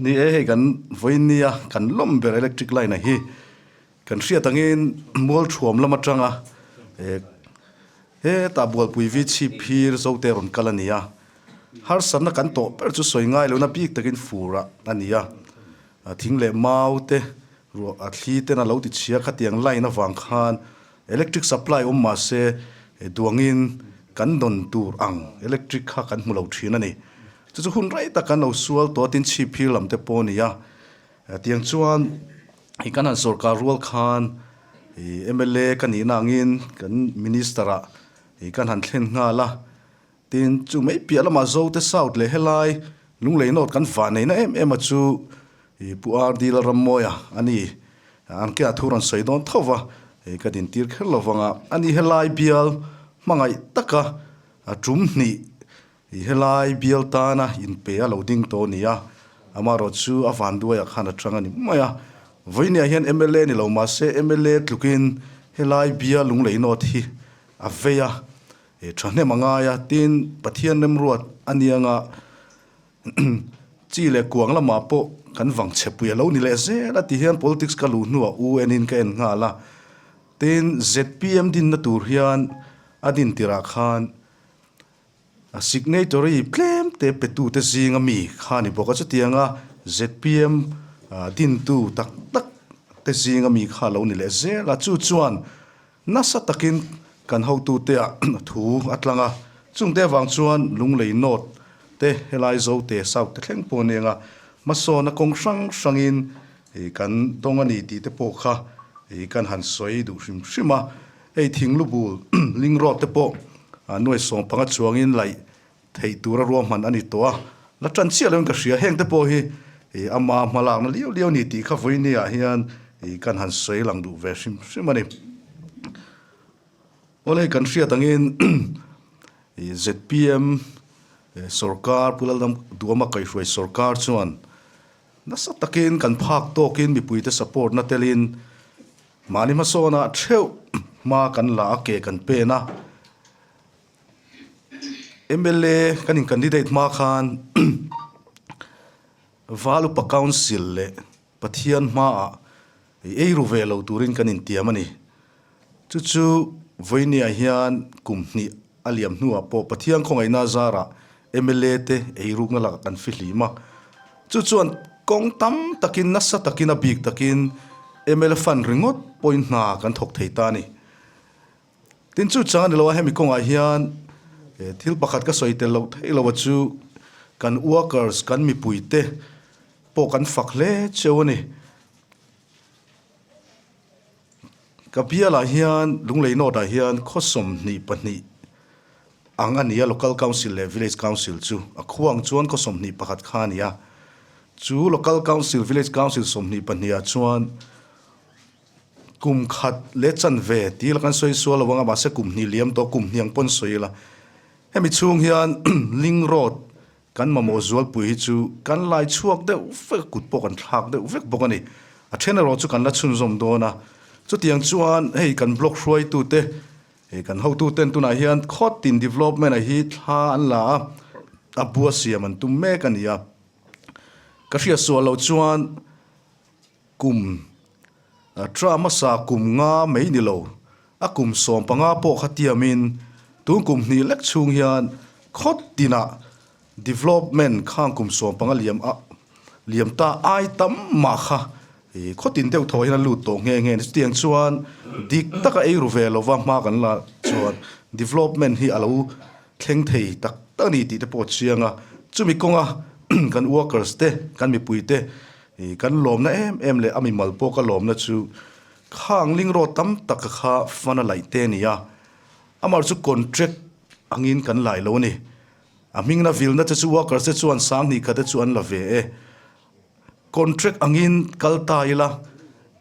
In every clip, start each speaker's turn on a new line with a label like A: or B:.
A: Ni e, hei kan vawiin nia kan lawm ber electric line a hi kan hriat angin mualthuam lam atanga hetah bualpui vi chhip phir zote rawn kal a ni a, harsatna kan tawh ber chu sawi ngai lohna bik takin fur ah a ni a, thing leh mau te ruah a thli ten a lo ti chhia khatiang line avang khan electric supply awm mah se duangin kan dawn tur ang electric kha kan hmu lo thin a ni. Chu chu hun rei tak kan lo sual tawh a tin chhip phir lam te pawh a ni a, tiang chuan i kan han sorkar rual khan i mla ka nihna angin kan minister ah i kan han thlen nghal a, tin chu mai piah lamah Zote South leh helai Lunglei North kan vah neihna em em a chu i Pu RD Lalrammawia a ni, an ke ah thu rawn sawi dawn tho va, i ka dintir kher lo vang a, ani helai bial hmangaih taka a tum hnih I helai bial tana inpe a lo ding tawh a ni a, amaherawh chu a vanduaiah khan a tang a ni mai a. Vawinia hian mla ni lo mahse mla tlukin helai bial lunglei nawt hi a vei a, thahnem a ngai a, tin Pathian remruat a nia nga chi leh kuang lamah pawh kan vang chhepui a lo ni leh zel a ti hian politics ka luh hnuah u enin ka en nghal a, tin zpm dinna tur hian a din tirah khan A signatory tlem te petute zinga mi kha a ni bawk a, chutianga zpm dintu tak tak te zinga mi kha a lo ni leh zel a, chu chuan nasa takin kan hotute ah thu a tlang a, chungte avang chuan Lunglei North te helai Zote South te thleng pawh a ni ang a, hmasawna kawng hrang hrangin kan dawng a ni tih te pawh kha kan han sawi duh hrim hrim a. Hei thinglubul ling rawt te pawh nuai 15 chuangin laih theih tura ruahman a ni tawh a, la tan chiah loin ka hria. Heng te pawh hi ama hmalakna liau liau ni tih kha vawinia hian kan han sawi lang duh ve hrim hrim a ni. Awle hei kan hriat angin zpm sorkar Pu Laldam Duama kaihhruai sorkar chuan nasa takin kan phak tawkin mipuite support na telin Mahni hmasawnah theuh hma kan la a, ke kan pen a. Mla kan in candidate hma khan Val Upa Council leh Pathian hmaah ei ru ve lo turin kan intiam a ni. Chu chu vawinia hian kum hnih a liam hnuah pawh Pathian khawngaihna zarah mla te eirukna lakah kan fihlim a. Chu chuan kawng tam takin nasa takin a bik takin mla fund ringawt pawhin hna kan thawk thei ta a ni. Tin chu chang a ni lo a, hemi kawngah hian thil pakhat ka sawi tel loh theih lo a chu kan workers kan mipuite pawh kan fak hle cheu a ni. Ka bialah hian Lunglei North ah hian khaw 22 ang a ni a, Local Council leh Village Council chu a khua ang chuan khaw 21 kha a ni a. Chu Local Council, Village Council 22 ah chuan kum khat leh chanve tih la kan sawi sual lo ang a, mahse kum hnih liam tawh kum hnih ang pawn sawi ila. Hemi chhung hian Link Road Kan mamawh zualpui hi chu kan lai chhuak deuh vek a, kut pawh kan thlak deuh vek bawk a ni. A then erawh chu kan la chhunzawm dawn a. Chutiang chuan hei kan block hruaitute, hei kan hotuten tunah hian khawtin development a hi thla an la a, a bua siam an tum mek a ni a. Ka hriat sual loh chuan Kum tra hmasa kum nga mai ni lo, a kum 15 pawh kha tiamin tun kum hnih lek chhung hian khaw tinah development khang kum 15 liam a liam ta ai tam mah kha khaw tin deuh thaw hian a lut tawh nghe nghe a ni. Chutiang chuan dik taka ei ru ve lova hma kan la chuan development hi a lo thleng thei tak tak a ni tih te pawh a chiang a, chumi kawnga kan workers te kan mipui te I kan lawmna em em leh a mimal pawh ka lawmna chu khang ling rawt tam tak kha fund a laih te a ni a, amah chu contract angin kan lai lo a ni. A hmingna vilna te chu workers te chuan 2000 te chu an la ve e. Contract angin kal ta ila,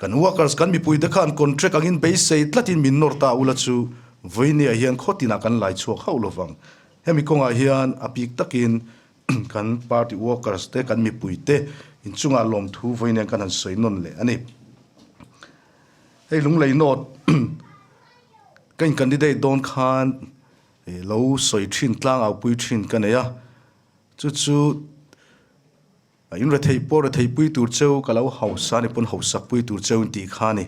A: kan workers kan mipui te khan contract angin beisei tlatin min nawr ta ula chu vawinia hian khaw tinah kan lai chhuak hauh lovang. Hemi kawngah hian a bik takin Kan party workers te, kan mipui te inchungah lawmthu vawi nen kan han sawi nawn leh a ni. Hei Lunglei North ka in candidate dawn khan lo sawi thin tlang au pui thin ka nei a, chu chu. In rethei pawh rethei pui tur cheu ka lo hausa a ni pawn hausak pui tur cheu in tih kha a ni.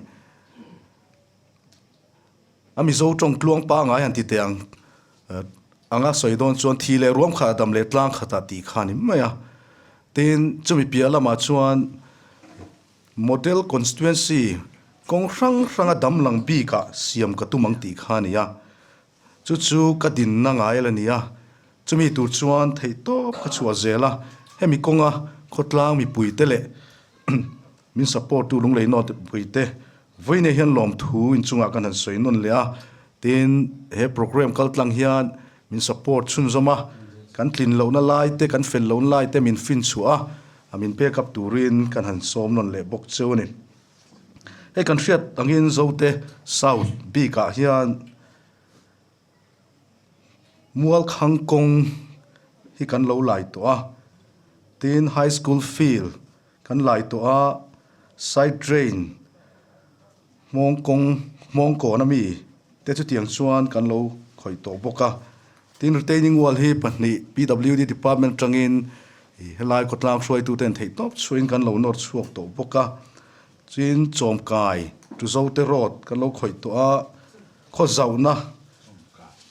A: A Mizo tawng tluang pangai han ti teh ang anga sawi dawn chuan thi leh ruam khat a dam leh tlang khat ah tih kha a ni mai a. Tin, chumi piah lamah chuan Model Constituency kawng hrang hranga dam lang bikah siam ka tum ang tih kha a ni a. Chu chu ka dinna ngai la ni a, chumi tur chuan theihtawp ka chhuah zel a, hemi kawnga khawtlang mipuite leh min support tu Lunglei North mipuite vawiin hian lawmthu inchungah kan han sawi nawn leh a, tin he programme kaltlang hian min support chhunzawm a, kan tlin lohna lai te kan fel lohna lai te min finchhuah a, min back up turin kan han sawm nawn leh bawk cheu a ni. Hei kan hriat angin Zote South bikah hian Mualkhang kawng hi kan lo lai tawh a, tin High School field kan lai tawh a, side drain hmawng kawng hmawng kawn ami te chutiang chuan kan lo khawih tawh bawk a. Tin retaining wall hi pahnih PWD department atangin helai khawtlang hruaituten theihtawp chhuahin kan lo nawr chhuak tawh bawk a. Chin Chawmkai to Zote Road kan lo khawih tawh a, khaw zauhna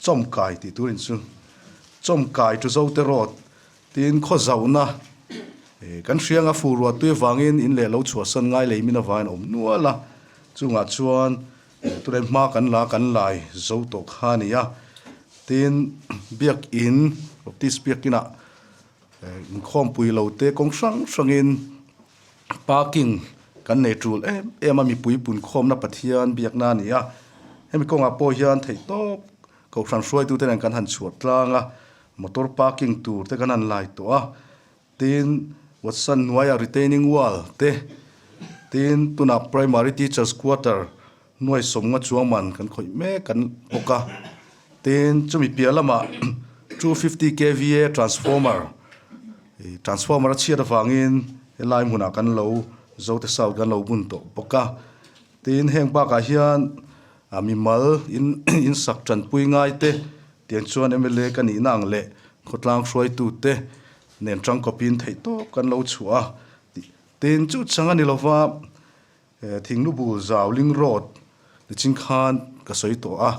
A: Chawmkai tih tur in chu Chawmkai to Zote Road tiin khaw zauhna kan hriang a fu ruah tui avangin in leh lo chhuahsan ngai lei min avangin a awm nual a, chungah chuan tunah hma kan la kan lai zo tawh kha a ni a, tin Biakin Baptist Biakinah inkhawmpui lo te kawng hrang hrangin Parking kan nei tul em em a, mipui punkhawmna Pathian biakna a ni a. Hemi kawngah pawh hian theihtawp Kohhran hruaitute nen kan han chhuah tlang a, motor parking tur te kan han lai tawh a. Tin, Watson hnuaiah retaining wall te, tin tunah primary teachers quarter nuai sawmnga chuang man kan khawih mek kan bawk a. Tin, chumi piah lamah 250 kva transformer, transformer a chhiat avangin helai hmunah kan lo Zote South kan lo bun tawh bawk a. Tin, heng bakah hian mimal in insak tanpui ngai te tiang chuan mla ka nihna ang leh khawtlang hruaitute nen tangkawpin theihtawp kan lo chhuah a. Tin, chu chang a ni lova. Thinglu bul zau ling road nichin khan ka sawi tawh a,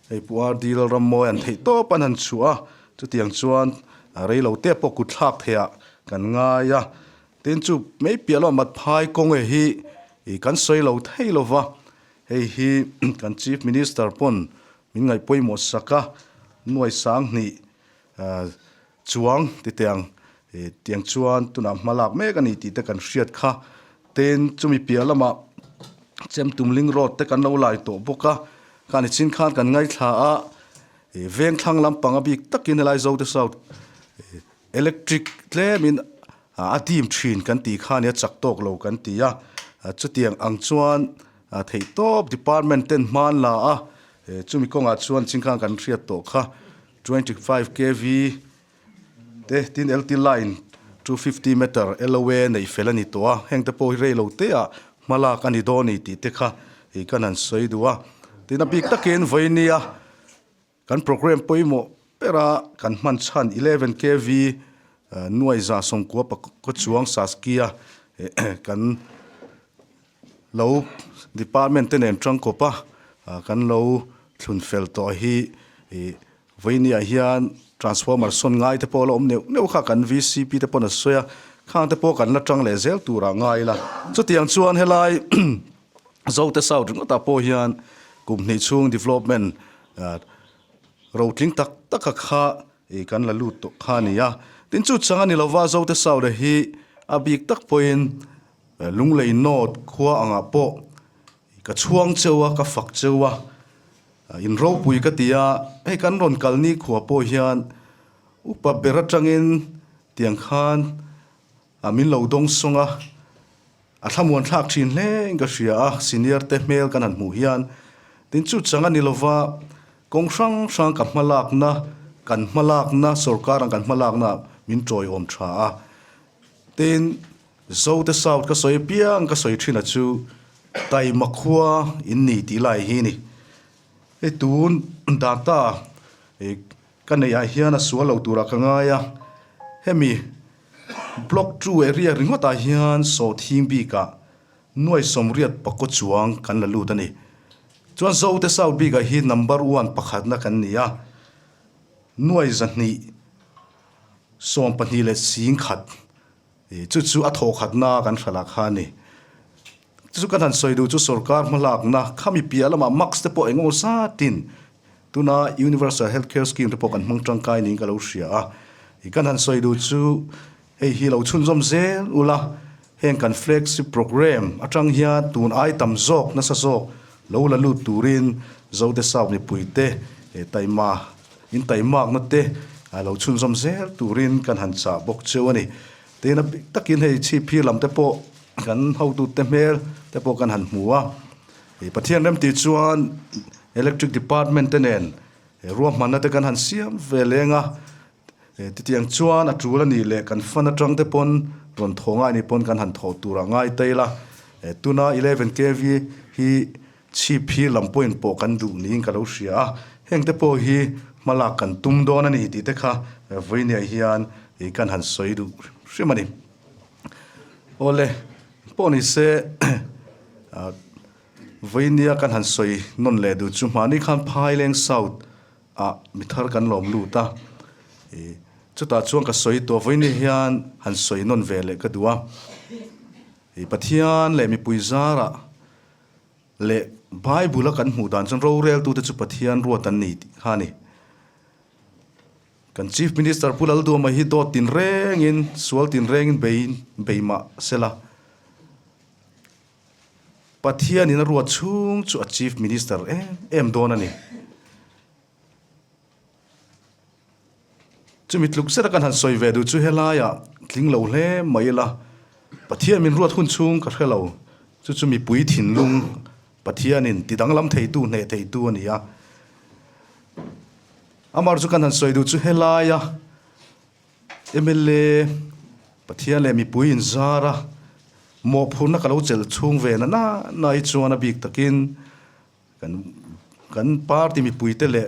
A: hei Pu RD Lalrammawi an theih tawp an han chhuah a, chutiang chuan rei lo te pawh kut thlak theih ah kan ngai a, tin chu mai piah lamah Matphai kawng e hi kan sawi lo thei lo va, hei hi kan Chief Minister pawn min ngaih pawimawh sak a, nuai 2000 Chuang ti tiang tiang chuan tunah hma lak mek a ni tih te kan hriat kha. Tin, chumi piah lamah Chemtum Ling Road te kan lo lai tawh bawk a, khani chin khan kan ngaithla a, veng thlang lampang a bik takin helai Zote South electric tlemin a dim thin kan tih kha nia chak tawk lo kan ti a, chutiang ang chuan theihtawp department ten hma an la a, chumi kawngah chuan chin khan kan hriat tawh kha. 25 kv te tin LT line 250 meter LOA neih fel a ni tawh a, heng te pawh hi rei lo te ah hma lak a ni dawn a ni tih te kha ih kan han sawi duh a. Tin a bik takin vawinia kan programme pawimawh bera kan hman chhan 11 kv nuai za sawmkua pakua chuang Saskia kan lo department te nen tangkawp a kan lo thlun fel tawh hi ih vawinia hian transformer sawn ngai te pawh a la awm neuh neuh kha kan vcp te pawn a sawi a khang te pawh kan la tang leh zel tur ah ngai ila chutiang chuan helai Zote South ringawt ah pawh hian kum hnih chhung development rotling tak tak a kha ih kan la lut tawh kha a ni a tin chu chang a ni lova Zote South hi a bik tak pawhin. Lunglei North khua angah pawh ka chhuang cheu a, ka fak cheu a, in ropui ka ti a, hei kan rawn kal ni khua pawh hian upa ber atangin tiang khan min lo dawng sawng a, a thlamuan thlak thin hle in ka hria a, senior te hmel kan han hmuh hian tin chu chang a ni lova kawng hrang hrang ka hmalakna kan hmalakna sorkar ang kan hmalakna min tawiawm tha a, tin. Zote South ka sawi piang ka sawi thin a chu Taima khua in ni tih lai hi ni. Hei tun data ka neih ah hian a sual lo turah ka ngai a, hemi Block 2 area ringawtah hian sawhthing bikah nuai sawmriat pakaw chuang kan la lut a ni. Chuan Zote South bikah hi number one pakhatna kan ni a, nuai 200 20 leh 10,000 chu chu a thawhkhatna kan hralah kha a ni. Chu chu kan han sawi duh chu sorkar hmalakna khami piah lamah mask te pawh engemaw zatin tuna Universal Health Care Scheme te pawh kan hmang tangkai niin ka lo hria a. Kan han sawi duh chu hei hi lo chhunzawm zel ula heng kan flagship programme atang hian tun ai tam zawk nasa zawk lo la lut turin Zote South mipuite taima In taimakna te lo chhunzawm zel turin kan han chah bawk cheu a ni. Tin, a bik takin hei chhipphir lam te pawh kan hotute hmel te pawh kan han hmu a. Pathian remtih chuan Electric Department te nen ruahmanna te kan han siam ve leng a. Titiang chuan a tul a nih leh kan fan atang te pawn rawn thaw ngai nih pawn kan han thawh turah ngai ta ila. Tuna 11 kv hi Chhip hi lam point pawh kan duh niin ka lo hria a, heng te pawh hi hmalak kan tum dawn a ni tih te kha vawinia hian kan han sawi duh hrim a ni. Awle, pawh ni se vawinia kan han sawi nawn leh duh chu hmahni khan Phaileng South ah mithar kan lawm lut a, chutah chuan ka sawi tawh vawinia hian han sawi nawn ve leh ka duh a, Pathian leh mipui zarah Leh Bible a kan hmuh dan chuan roreltute chu Pathian ruat an ni tih kha a ni. Kan Chief Minister Pu Lalduama hi dawt tinrengin, sual tinrengin bei bei mah sela, Pathianin a ruat chhung chu a Chief Minister em em dawn a ni. Chumi tluk zeta kan han sawi ve duh chu helaiah tling lo hle mai ila, Pathian min ruat hun chhung ka hre lo, chu chu mipui thinlung Pathianin ti danglam theitu, hneh theitu a ni a. Amar chu kan han sawi duh chu helaia mla Pathian leh mipui inzara mawhphurhna ka lo chelh chhung ve na na na hi chuan a bik takin, Kan kan party mipuite leh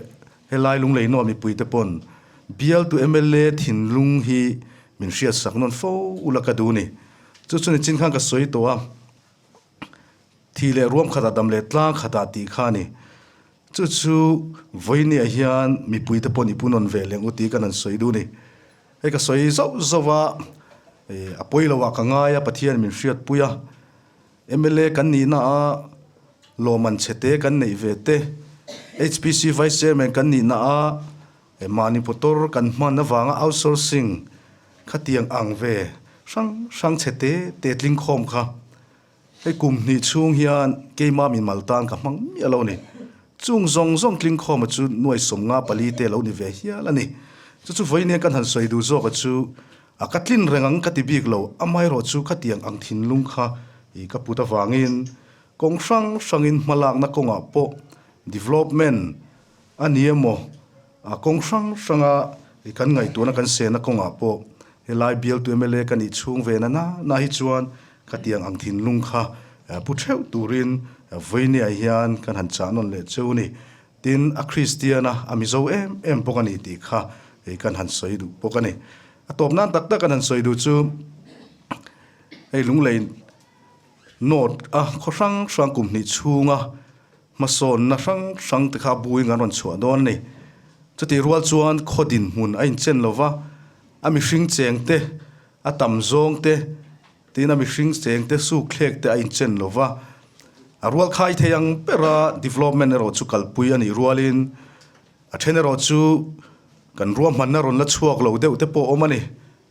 A: helai Lunglei Nuam mipuite pawn bialtu mla thinlung hi min hriatsak nawn fo ula ka duh ni. Chu chu nichin khan ka sawi tawh a, thi leh ruam khatah dam leh tlang khatah tih kha a ni. Chu chu vawinia hian mipuite pawn i pu nawn ve leh ngut tih kan han sawi duh ni. Hei ka sawi zauh zauh a, a pawi lo ah ka ngai a, Pathian min hriatpui a. Mla kan nihna a lawmman chhete kan neih ve te, HPC Vice Chairman kan nihna a mahni motor kan hman avanga outsourcing khatiang ang ve hrang hrang chhete te tling khawm kha hei kum hnih chhung hian keimah mimal tan ka hmang miah lo a ni. Chung zawng zawng tling khawma chu nuai 54 te lo ni ve hial a ni. Chu chu vawiin kan han sawi duh zawka chu A ka tlin reng ang ka ti bik lo, amaherawh chu khatiang ang thinlung kha i ka put avangin kawng hrang hrangin hmalakna kawngah pawh development a ni emaw a kawng hrang hranga i kan ngaihtuahna kan sehna kawngah pawh helai bialtu mla ka nih chhung ve na na na hi chuan khatiang ang thinlung kha pu theuh turin vawinia hian kan han chah nawn leh cheu a ni. Tin, a Kristian a, a Mizo em em bawk a ni tih kha hei kan han sawi duh bawk a ni. A tawp nan tak tak kan han sawi duh chu hei Lunglei North a khaw hrang hrang kum hnih chhunga hmasawnna hrang hrang te kha a buin kan rawn chhuah dawn a ni. Chutih rual chuan khaw dinhmun a inchen lo va, a mihring cheng te, a tam zawng te, Tin, a mihring cheng te suk thlek te a inchen lo va, a rual khai thei ang bera development erawh chu kalpui a nih rualin a then erawh chu kan ruahmanna rawn la chhuak lo deuh te pawh awm a ni.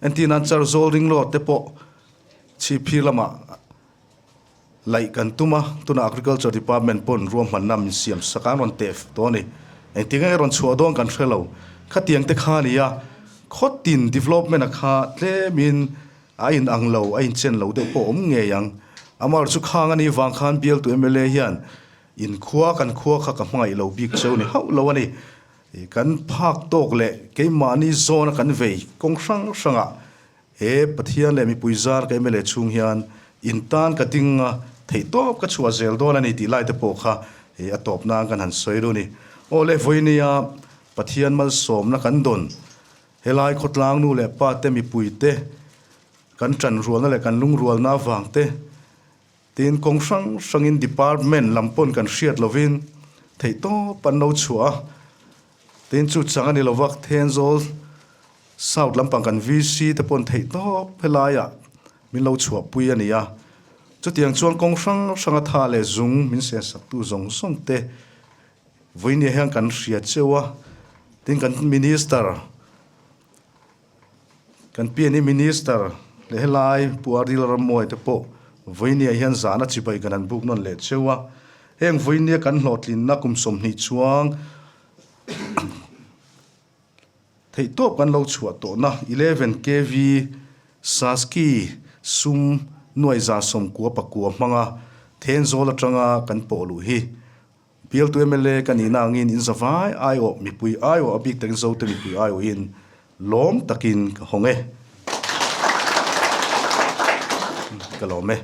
A: Entir nan Charzawl ringlawt te pawh chhipphir lamah laih kan tum a, tunah Agriculture Department pawn ruahmanna min siam sak a, an rawn teh tawh a ni. Engtin nge rawn chhuah dawn kan hre lo. Khatiang te kha a ni a, khawtin development a kha tlemin A in ang lo, a inchen lo deuh pawh awm ngei ang. Amar chu khang a nih vang khan bialtu mla hian in khua kan khua kha ka hmangaih lo bik cheu ni hauh lo a ni. Kan phak tawk leh keimahni zawna kan vei kawng hrang hrangah he Pathian leh mipui zar ka mla chhung hian in tan ka ding a, theihtawp ka chhuah zel dawn a ni tih lai te pawh kha a tawp nan kan han sawi duh a ni. Aw le, vawinia Pathian malsawmna kan dawn Helai khawtlang nu leh pa te mipui te Kan ṭanrualna leh kan lungrualna avang te, tin kawng hrang hrangin department lam pawn kan hriat lovin theihtawp an lo chhuah a, tin chu chang a ni lova Thenzawl South lampang kan VC te pawn theihtawp helaiah min lo chhuahpui a ni a. Chutiang chuan kawng hrang hranga tha leh zung min sensaktu zawng zawng te vawinia hian kan hria cheu a, tin kan Minister, Kan PNE Minister leh helai Pu Adil Rammuai te pawh vawinia hian zahna chibai kan han buk nawn leh cheu a. Heng vawinia kan hlawhtlinna kum 20 chuang theihtawp kan lo chhuah tawhna 11 KV Saski sum nuai 199 hmanga Thenzawl atanga kan pawh luh hi Bialtu mla ka nihna angin in zavai aiawh mipui aiawh a bik takin Zote mipui aiawhin lawm takin ka hawng e. Ka lawm e.